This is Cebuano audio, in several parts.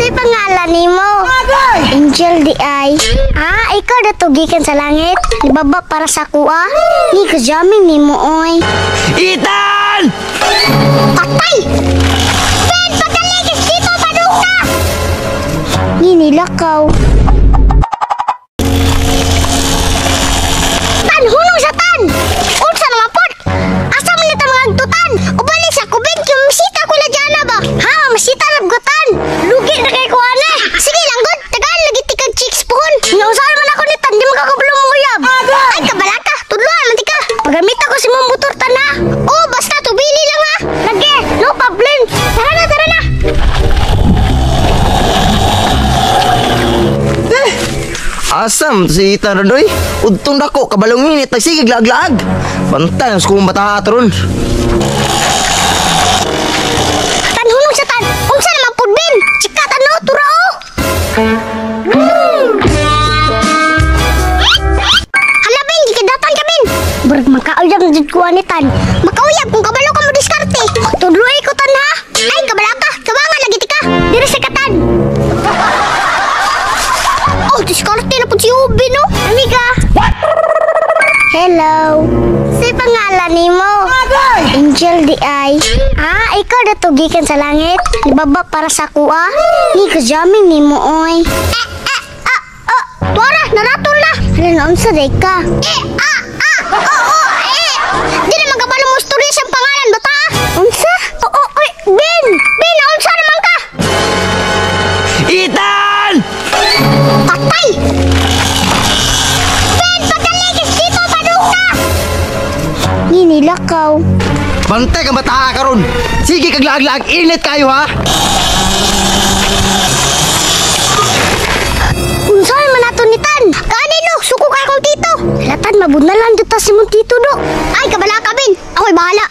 Unsay pangalan nimo? Angel di ay. Ah, ikaw na to gikan sa langit. Nibaba para sa kuha. Ni kajamin nimo oy. Ethan! Patay! Ben, pagkaligis dito, padung na! Ni nilakaw. Tan, hunong sa tan! Unsa naman pod? Asa man nita mga agtutan? Ubali sa kubin, kaya masita ko na dyan ba? Ha, masita na gutan! Lugi na kay kuha. Sige lang, god! Tagaan lagi tikag chicks pohon! Nausahan man ako ni Tan, di makakabulong mo uyab! Ay, kabalaka! Tudloan man tika! Pagamit ako si mong motor tan ha! Oh, basta tubili lang ha! Lagi, no problem! Tara na, tara na! Asam si Ethan Rodoy. Udtong dako kabalong init nagsigig laag-laag. Bantay ang kung bata ron. Tan, hunong sa tan! Unsa naman pud bin? Chika tan no, tura oh! Hala bin, gikadatan ka bin! Burag makauyab na jud ko ani tan. Makauyab kung kabalo ka mo diskarte. Tudloy ko tan ha. Ay kabalaka, kabangan lagi tika. Diri sa katan. Oh, diskarte na pud si Ubi no. Amiga. What? Hello. Si pangalan nimo? Angel di ay. Ah, ikaw na to gikan sa langit. Nibaba para sa kuha. Ni kajamin nimo oy. Eh, eh, ah, oh. Tuara, naratol na. Hala na unsa day ka? Eh, ah, ah, oh, oh, eh. Di naman kabalo mo istorya siyang pangalan bata. Unsa? Oh, oh, oy, Ben! Ben, unsa naman ka? Ethan! Patay! Ben, pagkaligis dito, padung na! Ni nilakaw. Bantay kang bata karon. Sige kag laag-laag init kayo ha. Unsa man ato ni Tan? Kanino? Suko kay akong tito. Latan mabudnalan jud ta si mong tito do. Ay kabala ka bin. Ako'y bahala.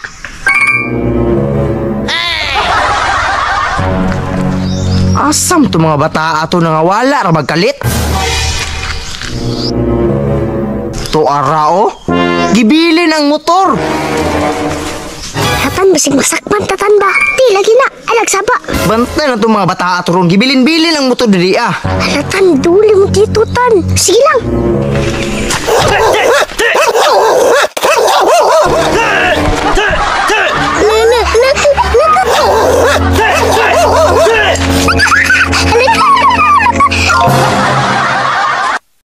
Asam to mga bata ato nga wala ra magkalit. To arao, gibilin ang motor. Latan basig masakpan tatan ba? Di lagi na. Alag saba. Bantay na to mga bata ato ron. Gibilin-bilin ang motor diri ah. Halatan duli mo tito tan. Sige lang.